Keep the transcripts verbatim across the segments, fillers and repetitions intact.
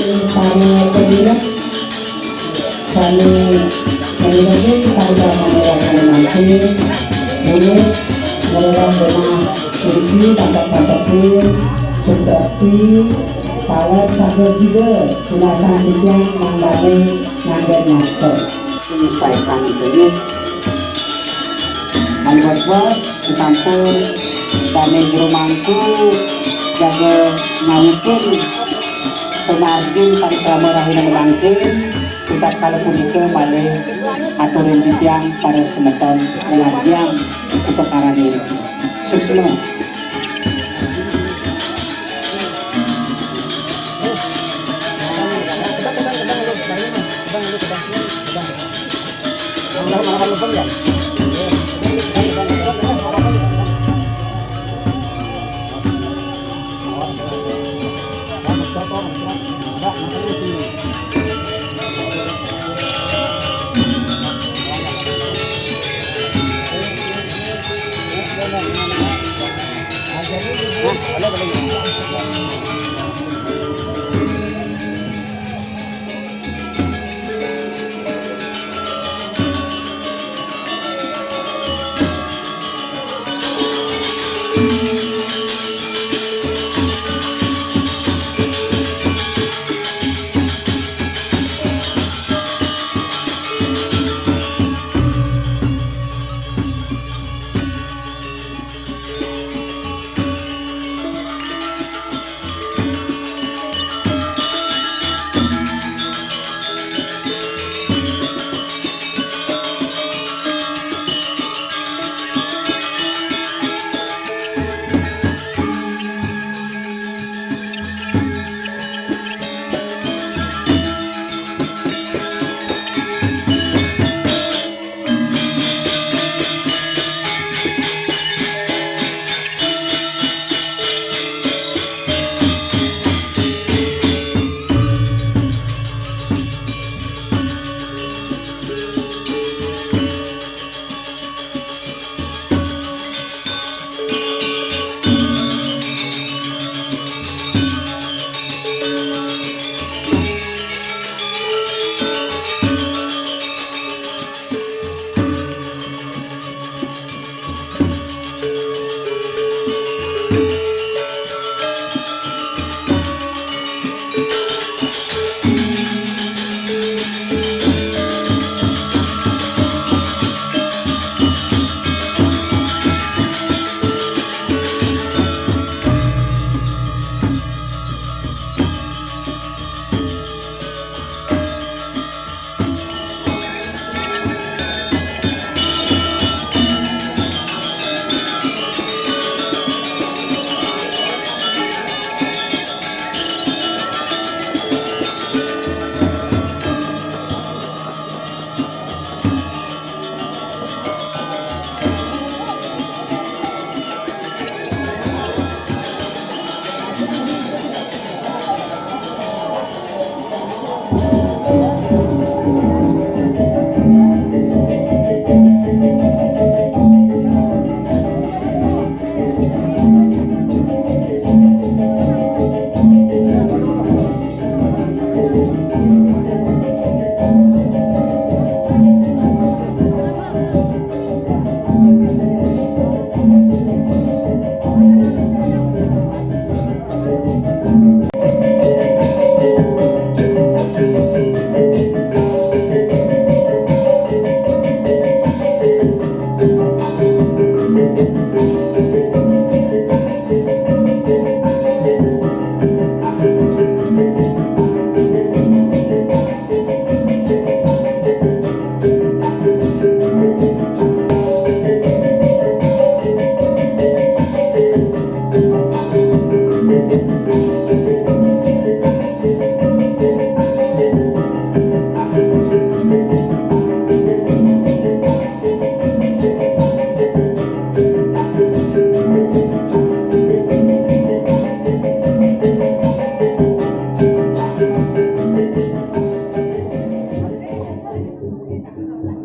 Para peminat, sami menjadi para pemerintah nanti, lulus, mereka pernah kunci, tampak-tampakin, seperti, kalau satu sida, jenazah titiang mangdane ngangge masker. Menyesuaikan itu, nih. Lan bos-bos, sasampun dane jero mangku jaga ngawutin pamargin parikrama rahina mangkin, ritatkala punika malih aturin titiang para semeton nglajengang upakarane niki. Suksma.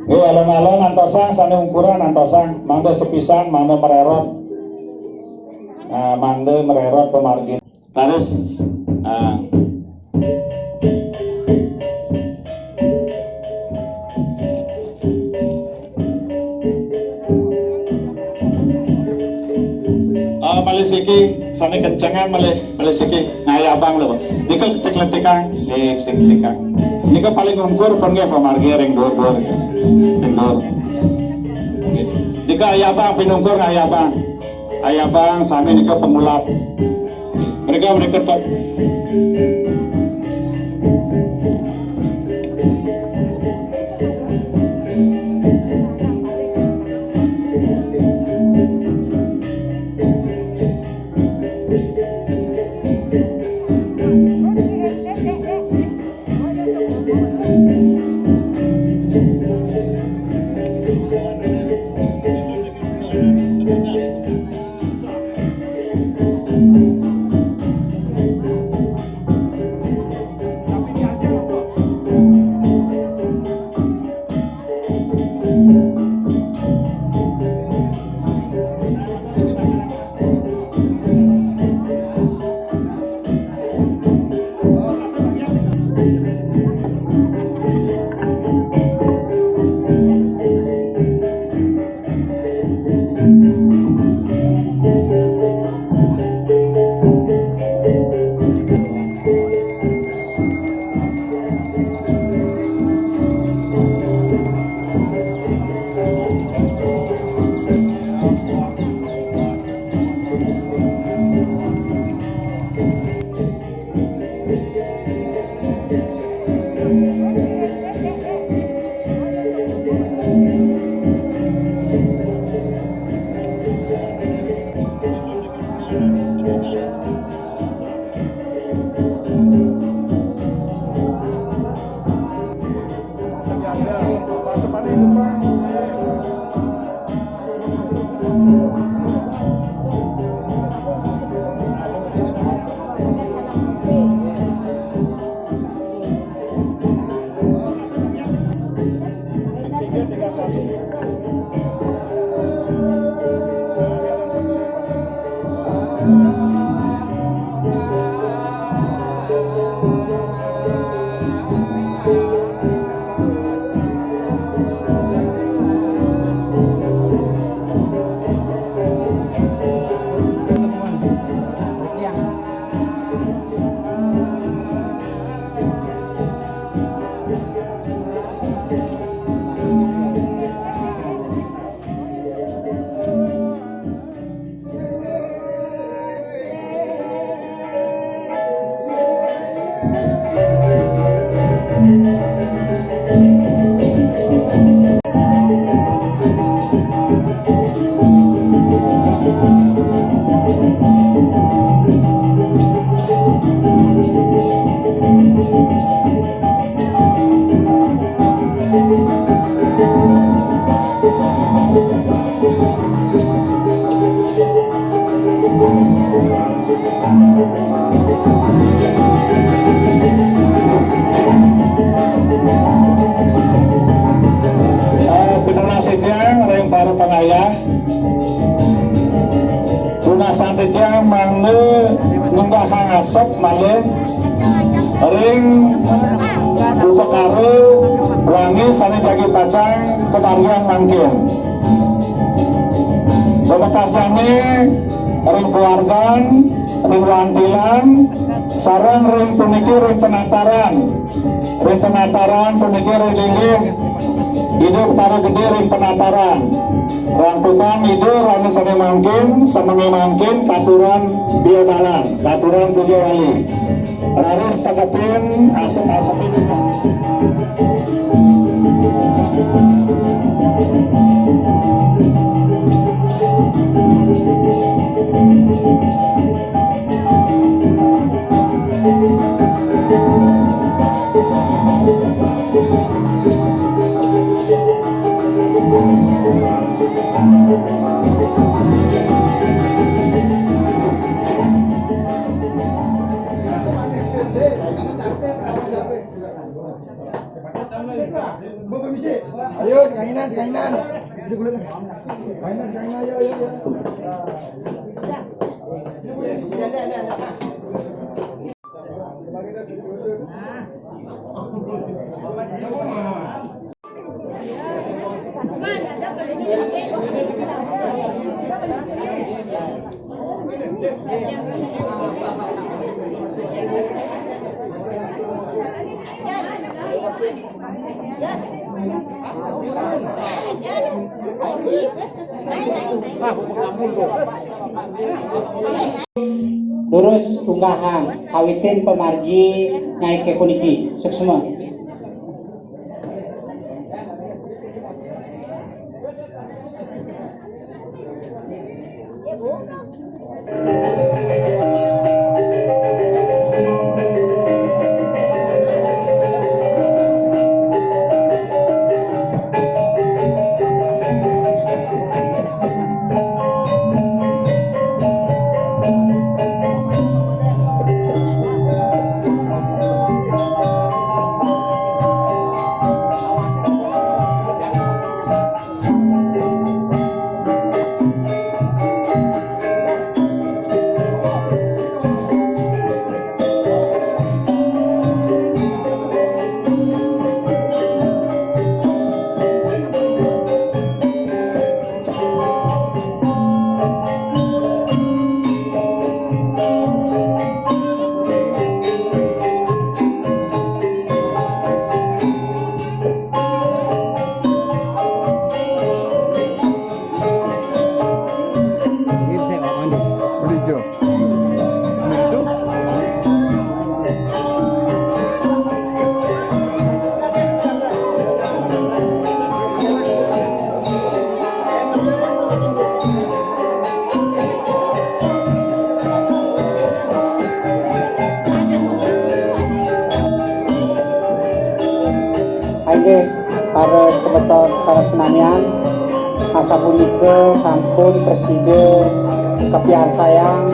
Nggih, alon-alon antosang, sane ungkuran antosang, mangda sepisan, mangda mererot. Nah, mangda mererot pamargin. Leres, ah, Siki, sane kencengan malih, malih siki ngayabang lho. Nika ketik-ketikang, ketik-ketikang. Nika paling ungkur pun nggih pamargi ring dur-dur. Ring dur. Nika ayabang pinungkur ngayabang. Ayabang sami nika pengulap. Mereka mereka tak Eh, pitunas titiang ring para pangayah. Pitunas titiang mangda ngunggahang asep malih ring upakara wangi sane jagi pacang kamargiang mangkin. Pamekasnyane ring kaluargan, ring wantilan, sareng ring puniki ring penataran. Ring penataran puniki ring linggih Ida Betara Gede ring penataran. Rantukan Ida rane sane mangkin, semenge mangkin, katuran biobalan, katuran puja wali. Raris tegepin asep-asepe juga. Ayo, kanginan, kanginan. Kanginan, kanginan, ayo, ayo, ayo. Durus unggahan, kawitin pamargi naiké puniki. Suksma. Inggih, para semeton sareng senamian, asapunika sampun prasida kapiarsayang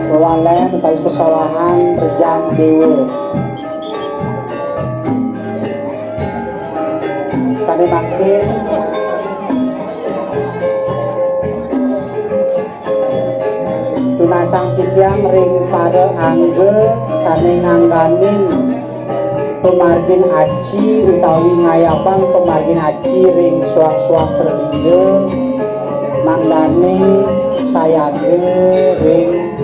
wewalen utawi sesolahan Rejang Dewa. Sané mangkin tunasang titiang ring para angga sané ngangganin pamargin aci utawi ngayabang pamargin aci ring suang-suang pralingga, mangdané sayaga ring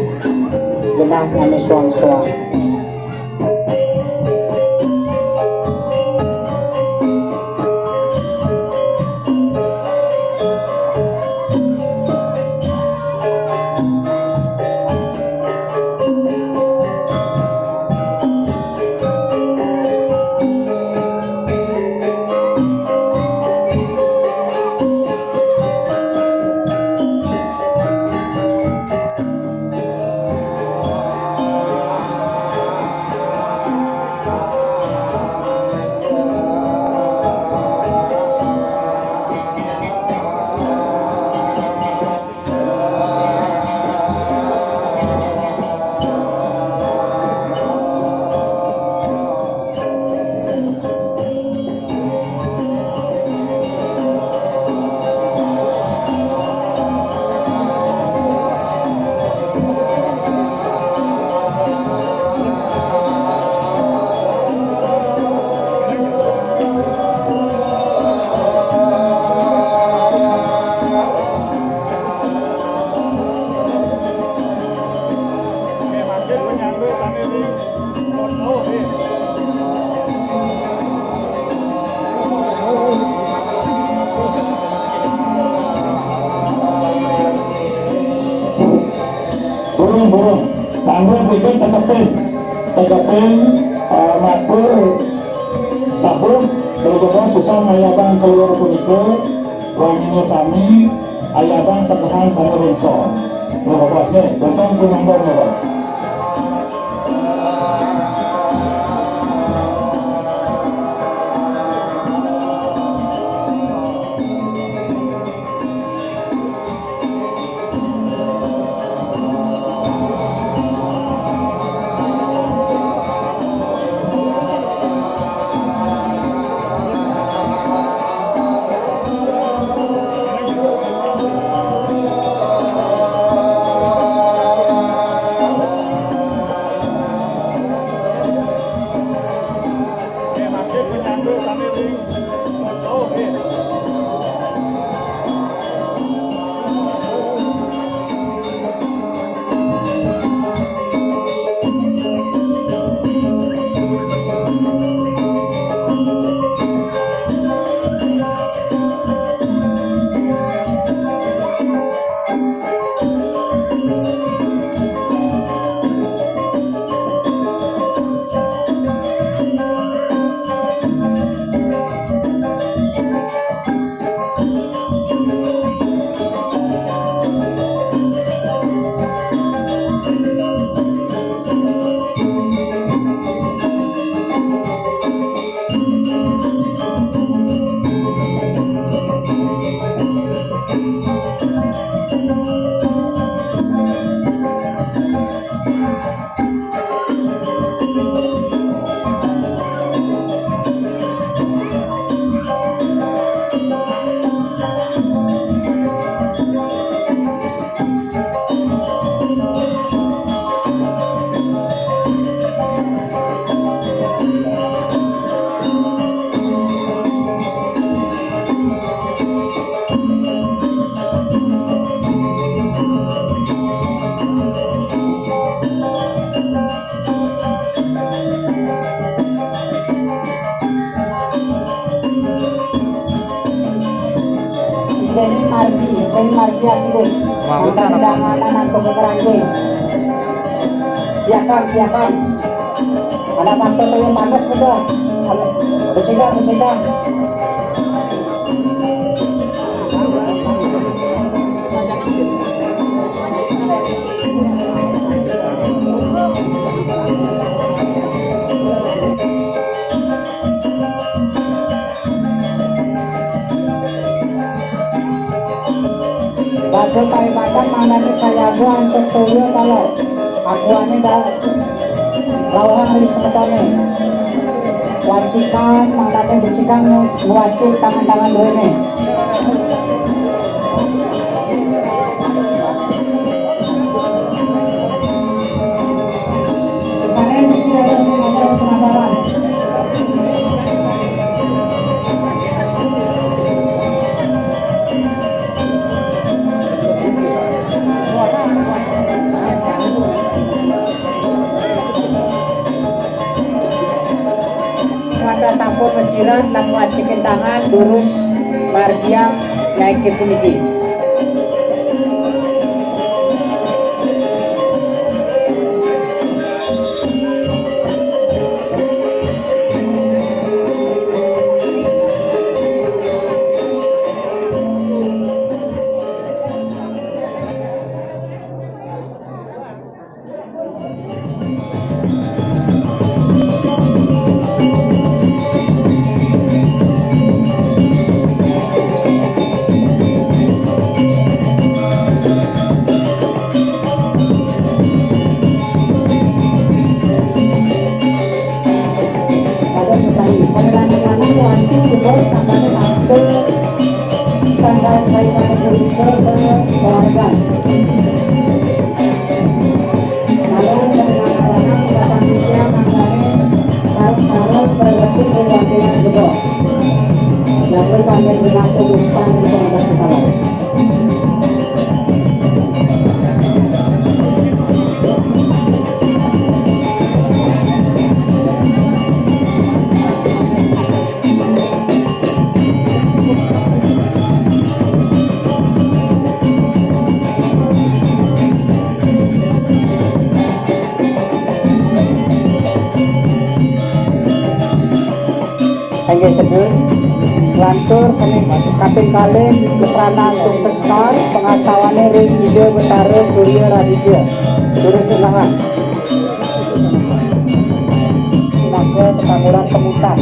genah ané suang-suang. Burung-burung, sanggup bikin tetepin, tetepin, eh, matur, tabuh, berbuka susah ngayabang keluar punika, wanginya sami, ayabang segahan sama rinso. Nah, bosnya, bosong pun nambah, bos. Margi, Cai Margi Akidin. Bagus, anak. Jangan anak penggeranjing. Siapkan, siapkan. Ada faktor yang panas gitu. Bercegah, bercegah. Batu Paibatan mangdané sayaga antuk toya taler. Akuané da-, rauhang ri semetoné. Wacikan mangdané becikan nu-, nuwacik tangan-tangan druéné. Mangda sampun masirat lan ngwacikin tangan, durus margiang nyaiki puniki. Tanggal saya pada berikut keluarga. Lalu dengan anak-anak datang usia mangkane sarung-sarung berlebih perwakilan jebol. Lalu panggil rumah tubuh pan di salah. Inggih sedulur, lantur sané kaping kalih Kepranan Suksekar pangastawané ring Ida Betara Surya Raditya. Durus sembahang. Maka tetangguran pemutar.